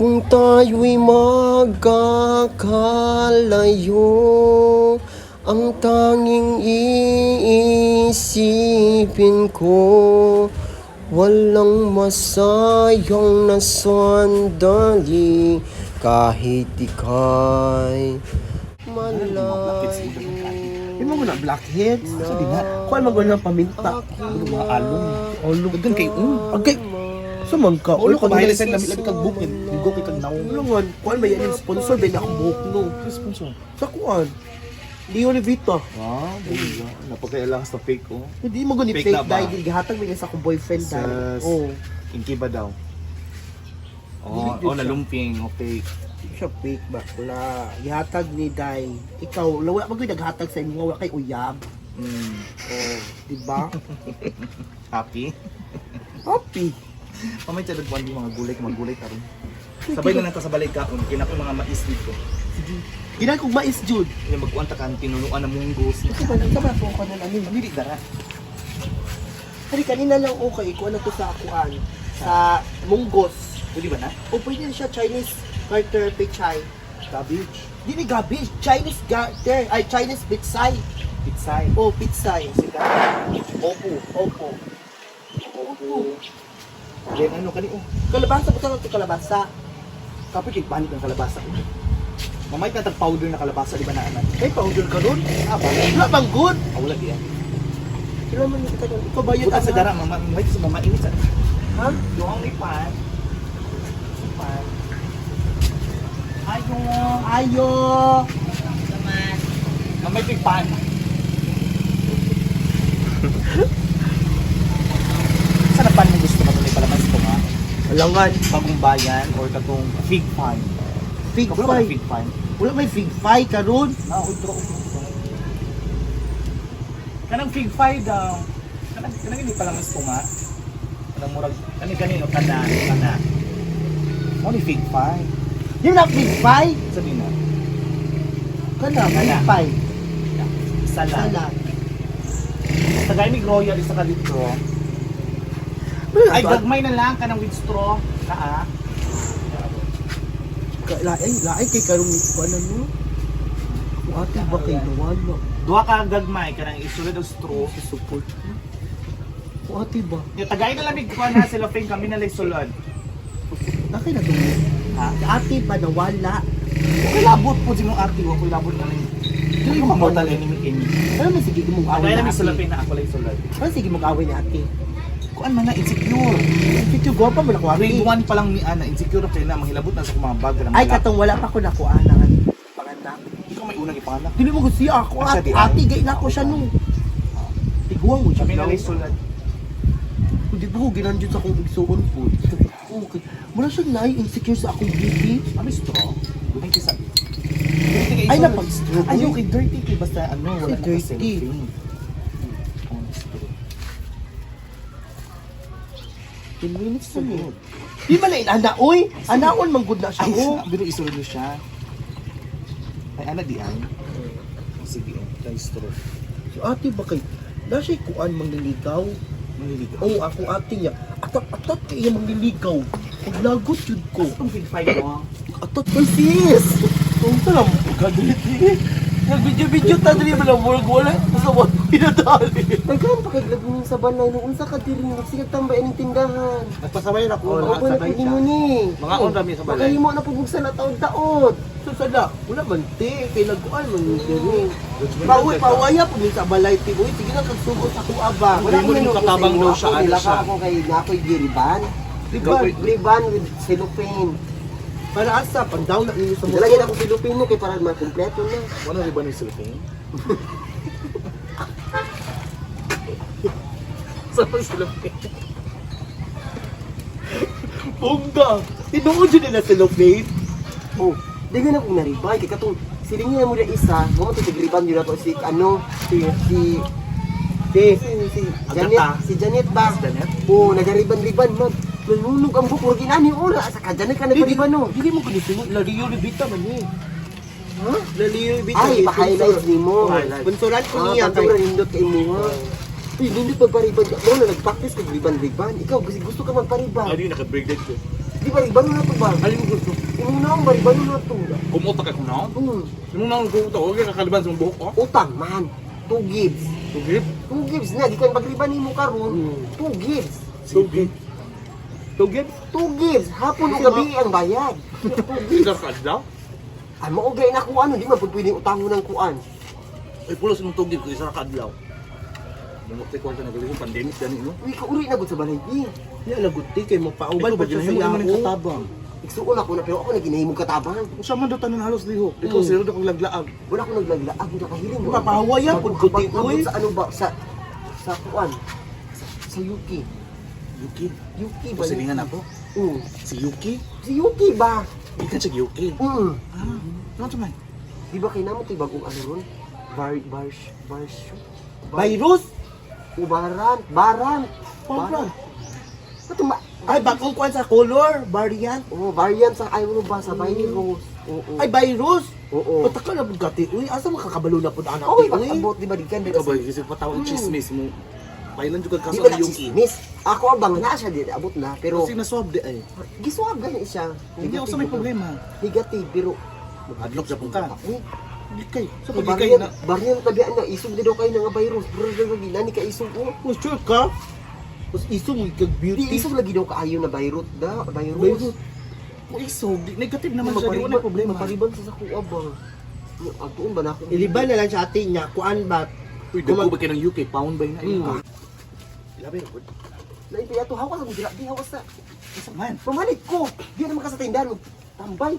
Kung tayo'y magkakalayo, ang tanging iisipin ko, walang masayang na sandali, kahit ika'y malayo. Di mo na blackheads. Sa di na. Kuan man gud ng paminta. Ano mga along. Along. Dagan kay Agay. Sumang ka. Ulo ko bahay sa lami lami kag book ligo kay kag naong. Ulungan, kuan ba yan yung sponsor ba na akong buhok no? Sponsor. Sa kuan. Leo Levita. Wow, buga. Napakailangan sa fake oh. Hindi mo gani Fake fake na ba? dahil gihatag ba niya sa akong boyfriend dahil. Sus. Oh, Inki ba daw? Oh, Dili oh siya. nalumping, oh fake. Di siya fake bakla. Gihatag ni Dai. Ikaw, wala pa gyud naghatag sa imo, wala kay uyab. Oh, di ba? Happy. Happy. Pamay sa dagwan mga gulay, mga gulay karon. Sabay na lang ta sa balay kaon, kina ko mga mais dito. Ginag kog mais jud. Yung magkuan ta kan tinunuan na munggos. Ito ba nang ba ko kanon ani? Dili dara. Kani kanina lang okay ko na to sa akuan sa munggos. Pwede ba na? O pwede na siya Chinese garter pechay. Cabbage. Dili gabi, Chinese garter, ay Chinese pitsay. Pitsay. Oh, pitsay. Opo. Opo. Opo. Then ano kani oh. Kalabasa ko to kalabasa. Kapoy kay balik ng kalabasa. Mamay na tag powder na kalabasa di ba na anan? Ay, powder ka ron. Ah, ba? Wala bang good? Ah, wala di yan. Kailan man kita doon? Ikaw ba yun? Buta sa dara mama, mamay sa mama init sa. Ha? Doang may pan. May pan. Ayo. Ayo! Mamay kay pan. Sana pan mo gusto ka may palaman ko nga? Alangan. Bagong bayan or katong fig pan. Fig Kabalo ka pie. ng fig pan. Wala may fig pie karon. Na, utro utro. Kanang fig pie daw. Kanang kanang hindi pala mas tunga. Kanang murag kani kanino kana kana. Mo ni fig pie. Yung na fig pie? Sabi na. Kana, fig Kana. pie. Isa lang. Salad. Sa Gainig Royal isa ka litro. Ay gagmay na lang kanang with straw. Kaa. Lain, lain kay karong ko ano no? Kung ate ba kay nawala? Duha ka gagmay kanang isulod og straw. Sa support. Kung ate ba? Yo tagay na lamig ko na sila Fing kami na lang sulod. Nakay na tungo. Ha? Ate ba nawala? Okay labot po si mong ate, wa ko'y labot na lang. Dili ko mortal enemy kini. Ano man sige mong away Tagay ni na mi ate? sila Fing na ako lang sulod. Ano sige mong away ni ate? Kuan man na insecure. Insecure gwapa mo na ko ate. Grade 1 pa lang ni Ana, insecure na kayo na, manghilabot na sa akong mga bag. Ay katong wala pa ko nakuha na panganak. Ikaw may unang ipanganak. Dili mo ko siya ako Ah, siya ate, di ay? ate gay na ko siya nung tiguang mo siya. Kami na lang sulod. Hindi ba ko ginandyan sa akong igsuon po. Okay. Mula siya na insecure sa akong beauty. Ano straw? Gutang kisa. Dirty kay Ay, sulod. napag-straw. Ay, okay, dirty kay basta ano, wala Kasi na dirty. Oh, 10 minutes na ni. Di ba na ana oy? Anaon man gud na siya. Ay, Oh. biro isulod mo siya. Ay, ana di ay. Oh, sige, oh, kay straw. Si ate ba kay na siya kuan mangliligaw. Manliligaw. Oh, ako ate niya. Atat atat kay iya mangliligaw. Paglagot jud ko. Itong big five mo. Atat kay sis. Unsa lang kagalit ni. Nag-video-video ta dili man ang murag wala sa wala pinadali. Nagkaroon pa kay Glad sa balay nung unsa ka diri nung sige tambay ining tindahan. Nagpasabay na ako. Ako na pud nimo ni. Mga on rami sa balay. Makahimo na pud og sala taod-taod. So sada, wala man te, kay nagkuan man ni diri. Pauwi pawaya pud sa balay ti. Uy, sige lang kag sugot ako aba. Wala Hindi mo ko rin katabang daw siya, ano siya. Ako kay nakoy giriban. Diba? Riban with cellophane. Para asa pang down na ninyo sa motor. Dalagyan ako cellophane mo kay para makumpleto na. Wala rin ba ng cellophane? Sa cellophane? Bongga. Tinuod jud nila sa cellophane. Oh, di na akong naribay kay katong silingan mo na isa, mo to tigriban yun ato si ano, si si Te, si, si Agata. Janet, si Janet ba? Janet? Oh, nagariban-riban man. Nanunog ang buhok, murag inani ora sa ka Janet ka nagpariban no. Dili mo kuno sunod La Rio Revita man ni. Ha? La Rio Revita. Ay, pa-highlights nimo. Sponsoran ko Ah, niya kay nindot kay imo ha. Uy, nindot magpariban ka. Mo na nag-practice kag riban-riban. Ikaw gusto, gusto ka magpariban. Ano yung naka-break ko? Di ba riban na to ba? Alam mo gusto. Imong naong bariban na to. Kumuta kay kung naon. Imong naon ko uta, okay kakaliban sa imong buhok ko. Utang man. Two gives. Tugip. Two gives na di kan pagriban nimo karon. Two gives. Tugip. Tugip. Two gives. Hapon o gabi ang bayad. Two gives. Isa ka adlaw. Ay mao gay na kuan, hindi man pud pwedeng utangon ng kuan. Ay pulos imong tugip ko isa ka adlaw. Mumot tay kwarta na galing pandemic gani no. Uy, kauri na gud sa balay bi. Di ala gud ti kay mapauban Ikaw pa ba siya sa ginahimo naman yao. katabang? Igsuon ako na pero ako na ginahimong katabang. Usa man daw tanan halos lihok. Ikaw zero daw kag laglaag. Wala ko naglaglaaag, nakahiling mo. Mapahawayan pud ko, ti, uy. Sa ano ba sa kuan? Sa Yuki. Yuki. Yuki ba? Pasilingan ako. Mm. Si Yuki. Si Yuki ba? Ikan siya Yuki. Mm. Ah, ano to man? Di ba kay namo ti bagong ano ron? Bar bar bar Virus? O baran, baran. Baran. Ato ma Ay bagong kuan sa color, variant. Oh, variant sa ay ano ba sa virus. Oo. Ay virus. Oo. Pataka na pud ka ti. Uy, asa makakabalo na pud anak Okay, ti uy. abot di ba di kan? Ikaw ba kasi patawag chismis mo. Pailan jud kag Di kaso ba ni na Yuki. chismis? Ako ang bang na siya di abot na pero Kasi na-swab di ay. gisuwab gani siya. Hindi ako sa may problema. Negative pero Adlok sa ka. Uy, Di kay. So so, pag di kay variant, na variant tabian na isog di daw kayo nga virus. Bro, lagi nani ka isog oh. Oh, sure ka? Mas isog mo kag beauty. Di isog lagi daw kaayo na virus da, virus. Virus. kung isog, negative naman siya, di wala problema. Mapariban sa sakuha ba? Agtuon ba na ako? Iliban na lang siya ate niya, kuan ba? Uy, dagko ba kay ng UK pound ba yun? Labi ra gud. Lain pa ato hawas ang dira, di hawas sa. Isa man. Pamalit ko. Di naman ka sa tindahan mo. Tambay.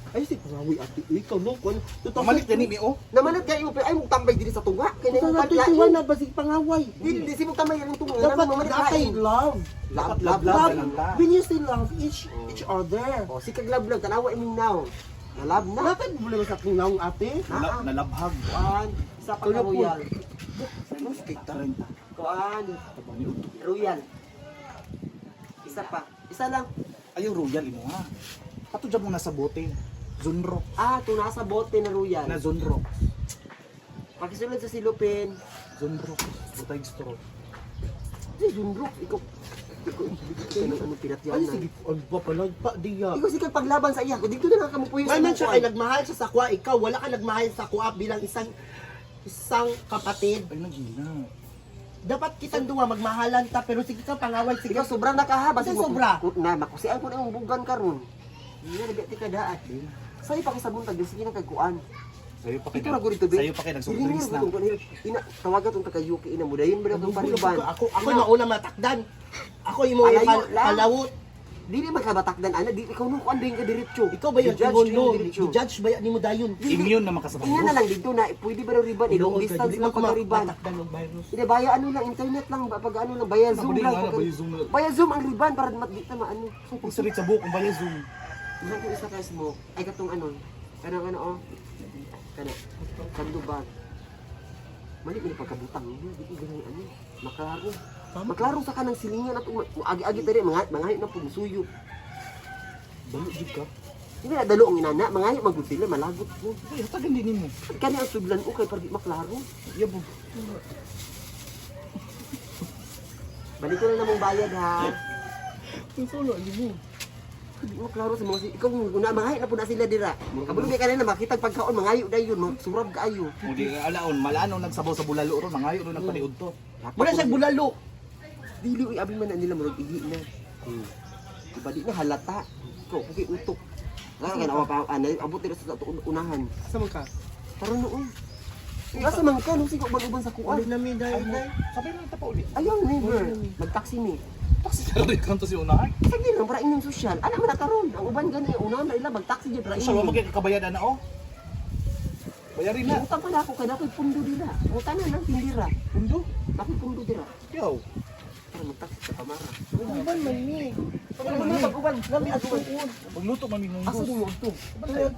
Ay si pangawi ate, uy, ikaw no kuan. Pamalit gani mi oh. Namalit kayo pero ay mo tambay diri sa tunga. Kay na Sa mo 2021 na basig pangaway. Di di si mo tambay ang tunga. Dapat mamalit natay lain. love. Love, Dapat love, love, love. lang ta. When you say love each each other. Oh, si kag love love tanawa imong now. Nalab na. Wala tayo problema sa akong naong ate. Nala- Nalabhag. Kuan, isa pa ka Tulog po. royal. Mas kay 30. Kuan, royal. Isa pa. Isa lang. Ayaw royal imo ha. Ato jab mo nasa bote. Zonrox. Ah, ito nasa bote na royal. Na Zonrox. Pakisulod sa silupin. Zonrox. Butay straw. Si Junrok, ikaw. Ikaw, ikaw, ano, ano, Ay piratyanan. sige, ano ba pala pa diya. Ikaw, sige, paglaban sa iya. Kung dito na lang kamo puyo May sa man siya kuwan. ay nagmahal siya sa kuwa, ikaw wala ka nagmahal sa kuwa bilang isang isang kapatid. Ay nagina. Dapat kitang duwa magmahalan ta pero sige ka pangaway sige. Ikaw, sobra na ka ha. Basig Kasi sobra. Na, makusian ko na ang bugan karon. Hindi na nabiyati ka daat. Sa'yo pa kasabuntag, sige na kagkuan. Sayo pa kay Ito na gurito, be. Sayo pa kay nag soft drinks na. Ina, tawagan tong taga UK ina mo. Dayon ba na itong pariban? Ako ako mauna matakdan. Ako imo Alayo lang. palawot. Dili man ka batakdan, ana. Di, ikaw nung kuan din ka diretso. Ikaw ba yung Gi-judge ingon din no? diretso. I-judge ba yan nimo dayon? Immune naman ka sa Tingnan na virus. lang dito na, pwede ba raw riban? Eh, long distance lang pagka-riban. Matakdan ng virus. Hindi, baya ano lang, internet lang, ba- pag ano lang, baya Zoom Ano lang. ba yung Zoom na? Baya Zoom ang riban para mat di ta maano. So pag sarit sa buhok, kung baya Zoom. Mahal ko isa ka smoke. Ay katong ano. Kanang ano oh. Kana. Kandubag. Mali ni pagkabutang niya, di ko ganang ano. Maklaro. Maklaro sa kanang silingan at agi-agi tadi mga mga na pud suyo. Dalo jud ka. Hindi na dalo ang inana, mga magud sila malagot ko. Uy, hatagan din nimo. Kani ang sudlan okay para di maklaro. Yabo. Balik ko na namong bayad ha. Solo nimo. Di maklaro sa mga si ikaw una mga na pud na sila dira. Kabalo kay kanina makita pagkaon mangayo dayon, surab kaayo. Mo di alaon, malano nagsabaw sa bulalo ron, mangayo ron nagpaniud to. Wala siya bulalo. Dili uy abi man na nila murag ihi na. Diba di na halata. Ikaw kay utok. Nga ka na pa anay abot dira sa unahan. Asa man ka? Tara noon. Uy, asa man ka nung sige uban-uban sa kuan. Wala na mi dahil Ay, sabay lang ta pa uli. Ayaw never. Magtaxi mi. Taxi sa rin kanto si unahan. Sige lang para inyong sosyal. Ana man na karon. Ang uban gani unahan na ila magtaxi jud para Siya wa inyo. magkakabayad ana oh. Bayarin na. Utang pa na ako kay nakoy pundo dira. Utang na lang tindira. Pundo. Nakoy pundo dira. Yo. Para magtaxi sa pamara. Uban man ni. Uban nami atuon. Magluto man mi Asa munggos. din mo to?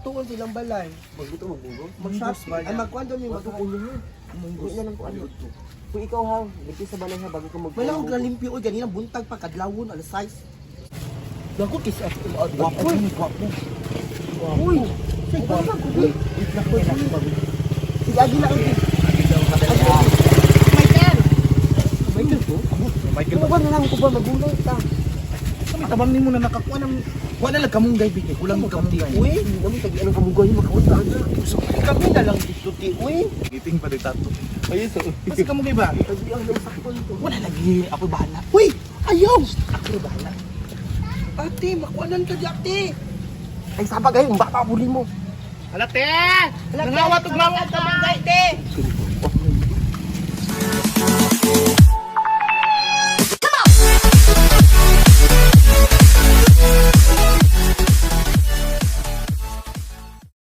Tuon silang balay. Magluto magbungo. Mag-shopping. Ay magkuan daw mi mag Uy na lang ko ano. Kung ikaw ha, ligtas sa balay ha bago ka mag. Wala akong kalimpyo oy ganina buntag pa kadlawon alas 6. Lago kis Gwapo ni gwapo. Uy! Sige, Sige, agi lang. Michael! Michael to? Michael Kuba na lang, kuba, magulay ta. Tabang nimo na nakakuha ng kuha na lang kamunggay bigay. Kulang mo kamunggay. Uy, Naman tagi anong kamunggay makaon ta ana. Kami na lang dito ti, uy. Giting pa rin tato. Ayun so. Kasi kamunggay ba? Tagi ang sakto nito. Wala lagi, ako bahala. Uy, ayaw. Ako bahala. Ate, makuanan ka di ate. Ay sabag ay bata puli mo. Hala te! Nangawat og mawat kamunggay te.